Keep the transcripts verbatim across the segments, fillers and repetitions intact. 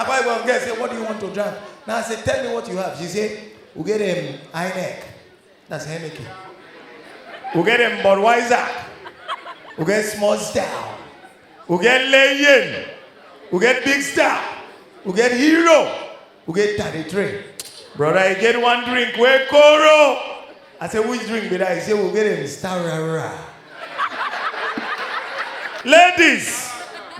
Why one girl say, "What do you want to drink?" Now I say, "Tell me what you have." She say, "We get um, Heineken." That's Heineken. "We get um, Budweiser. We get small star. We get Leyen. We get big star. We get hero. We get thirty-three." Brother, you get one drink. We Koro. I say, "Which drink be that?" He say, "We get him star rara." Ladies,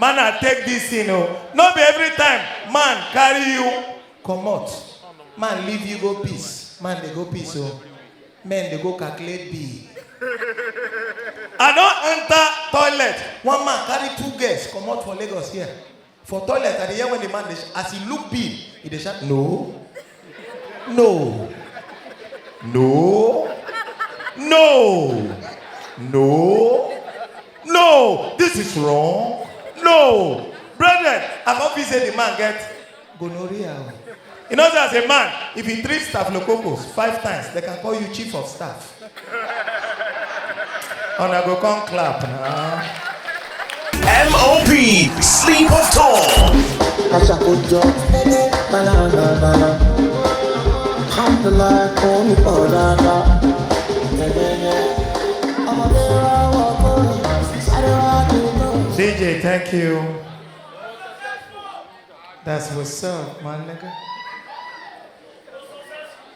man, I take this thing. Oh. Not be every time man carry you, come out. Man leave you, go peace. Man, they go peace. Oh. Men, they go calculate B. I don't enter toilet. One man carry two girls, come out for Lagos here. For toilet, I dey hear when the man, dey sh- as he look B, he dey shout, "No. No. No. No. No. No. This is wrong. No." Brethren, I come feel say the man get gonorrhea. Oh. You know that as a man, if you treat staphylococcus five times, they can call you chief of staff. And I go come clap now. M O P, sleep of Tom. Aṣàkójọ, bala bala bala. Alhamdulillah, kò ní pọ̀ dáadáa. Ọmọdé wa wọ kóró, sáré wa dúró. D J, thank you. That's what's up, my nigga.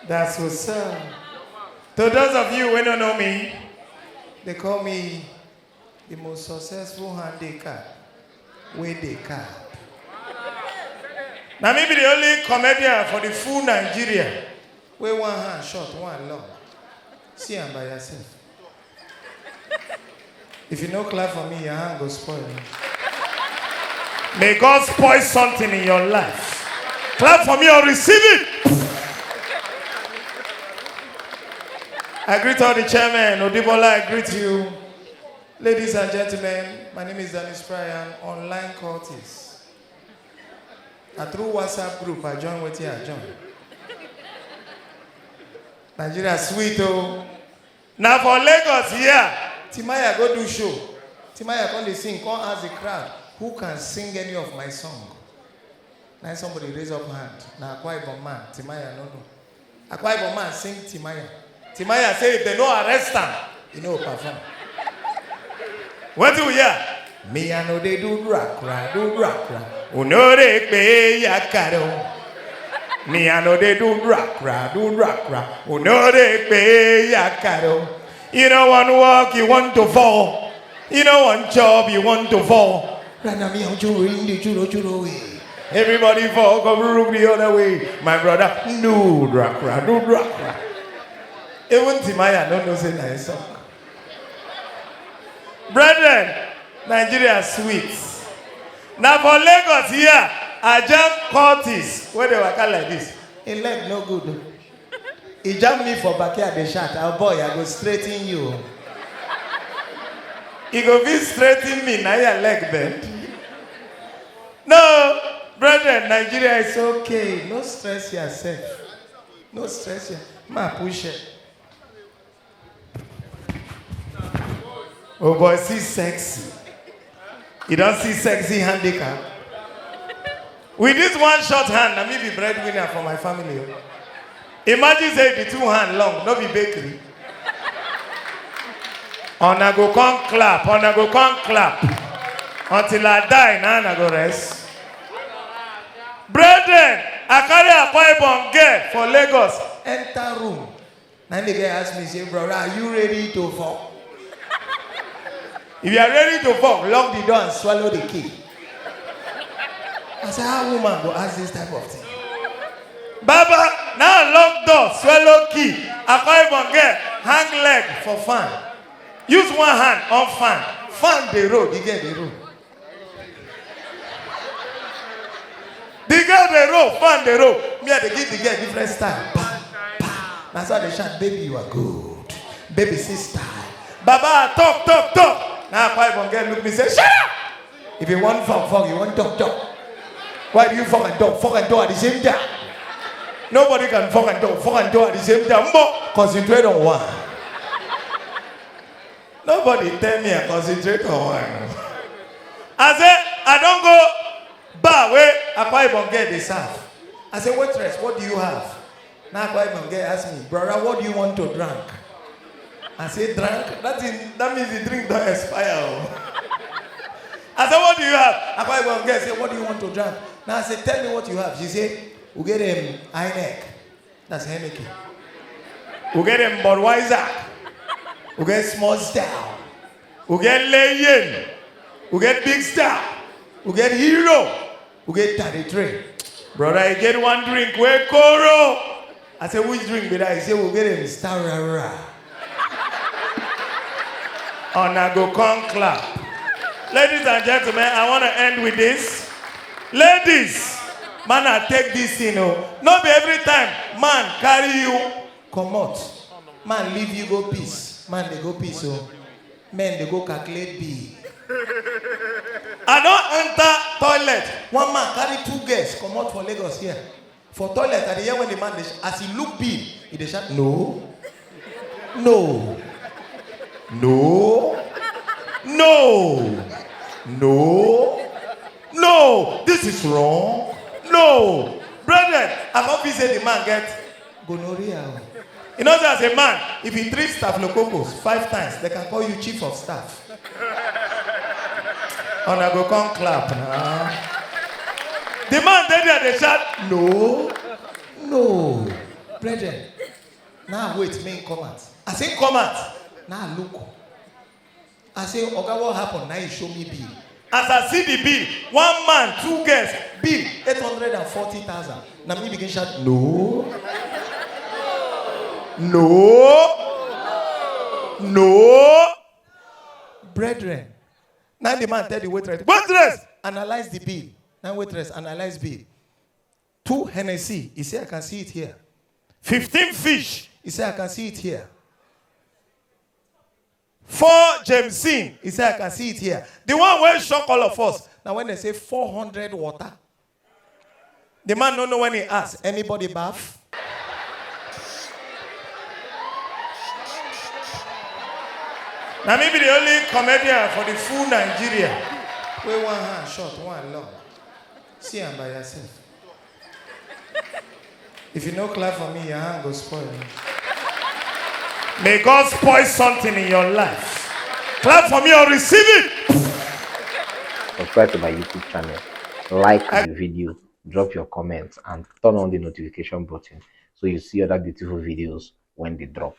That's what's up. To those of you who don't know me, they call me the most successful handicap. Where they cap. Now maybe the only comedian for the full Nigeria. Where one hand short, one long. See am by yourself. If you no clap for me, your hand go spoil. May God spoil something in your life. Clap for me or receive it. I greet all the chairman. Odibola, I greet you. Ladies and gentlemen, my name is Dennis Pryor, online cultist. Na through WhatsApp group I join wetin I join. Nigeria sweet oh. Na for Lagos here, Timaya go do show. Timaya come dey sing, come ask the crowd, "Who can sing any of my song?" Na somebody raise up hand. Na Akwa Ibom man, Timaya no know. Akwa Ibom man sing Timaya. Timaya say if they no arrest am, he no perform. Wetin we hear? "Me I no dey do drakra, do drakra. Unore pe yakaro. Me I no dey do drakra, do drakra. Unore pe yakaro. You don't want to walk, you want to fall. You don't want job, you want to fall. Rana mi ojú rí ní jùrò jùrò wè. Everybody fall, go rúrú the other way. My brother, no drakra, no drakra." Even Timaya no know say na his song. Brethren, Nigeria sweet. Na for Lagos here, I jam cultist wey dey waka like this. Him leg no good. He jam me for backyard, dey shout, "Oh boy, I go straighten you." He go fit straighten me, na your leg bend. No, brethren, Nigeria is okay. No stress yourself. No stress your ma push it. Oh boy, see sexy. You don't see sexy handicap. With this one short hand, na me be breadwinner for my family. Oh. Imagine say the two hand long, no be bakery. Una go come clap, una go come clap. Until I die, na una go rest. Brethren, I carry Akwa Ibom girl for Lagos. Enter room. Na the girl ask me, say, "Brother, are you ready to fall?" If you are ready to fall, lock the door and swallow the key. I say, "How woman go ask this type of thing?" Baba, now lock door, swallow key. Akwa Ibom girl, hang leg for fan. Use one hand on fan. Fan dey roll, the girl dey roll. The girl dey roll, fan dey roll. Me, I dey give the girl different style. Pa, pa. Na so I dey shout, "Baby, you are good. Baby, sister." Baba, talk, talk, talk. Now Akwa Ibom girl look me say, "Shut up! If you want fuck, fuck. You want talk, talk. Why do you fuck and talk? Fuck and talk at the same time. Nobody can fuck and talk, fuck and talk at the same time. But concentrate on one." Nobody tell me I concentrate on one. I say, I don't go bar wey Akwa Ibom girl dey serve. I say, "Waitress, what do you have?" Now Akwa Ibom girl ask me, "Brother, what do you want to drink?" I say, "Drink? That is, that means the drink don't expire." Oh. I said, "What do you have?" Akwa Ibom girl say, "What do you want to drink?" Now I say, "Tell me what you have." She say, "We get, um, Heineken." That's Heineken. We get, um, Budweiser. We get Small Star. We get Leyen. We get Big Star. We get Hero. We get thirty-three. Brother, you get one drink. Where Koro? I say, "Which drink be that?" He say, "We get him Star Rara." Una go come clap. Ladies and gentlemen, I want to end with this. Ladies, man, I take this thing. Oh. No be every time man carry you, come out. Man leave you, go peace. Man, they go peace. Oh. Men, they go calculate B. I don't enter toilet. One man carry two girls, come out for Lagos here. For toilet, I dey hear when the man, dey sh- as he look B, he dey shout, "No. No. No. No. No. No. This is wrong. No." Brethren, I come feel say the man get gonorrhea. Oh. You know that as a man, if you treat staphylococcus five times, they can call you chief of staff. Una go come clap now. The man dey there, dey shout, "No. No." Brethren, now wait, make him come out. I say, "Come out." Now look. I say, "Oga, what happen?" Now he show me bill. As I see the bill, one man, two girls, bill eight hundred and forty thousand. Now me begin shout, "No. No. No." Brethren. Now the man tell the waitress, "Waitress, analyze the bill." Now waitress analyze bill. Two Hennessy, he say, "I can see it here." Fifteen fish, he say, "I can see it here." Four Jameson, he say, "I can see it here." The one wey shock all of us, now when they say four hundred water, the man no know when he ask, "Anybody baff?" Now me be the only comedian for the full Nigeria. Wey one hand short, one long. See am by yourself. If you no clap for me, your hand go spoil. May God spoil something in your life. Clap for me or receive it. Subscribe to my YouTube channel, like the video, drop your comments, and turn on the notification button so you see other beautiful videos when they drop.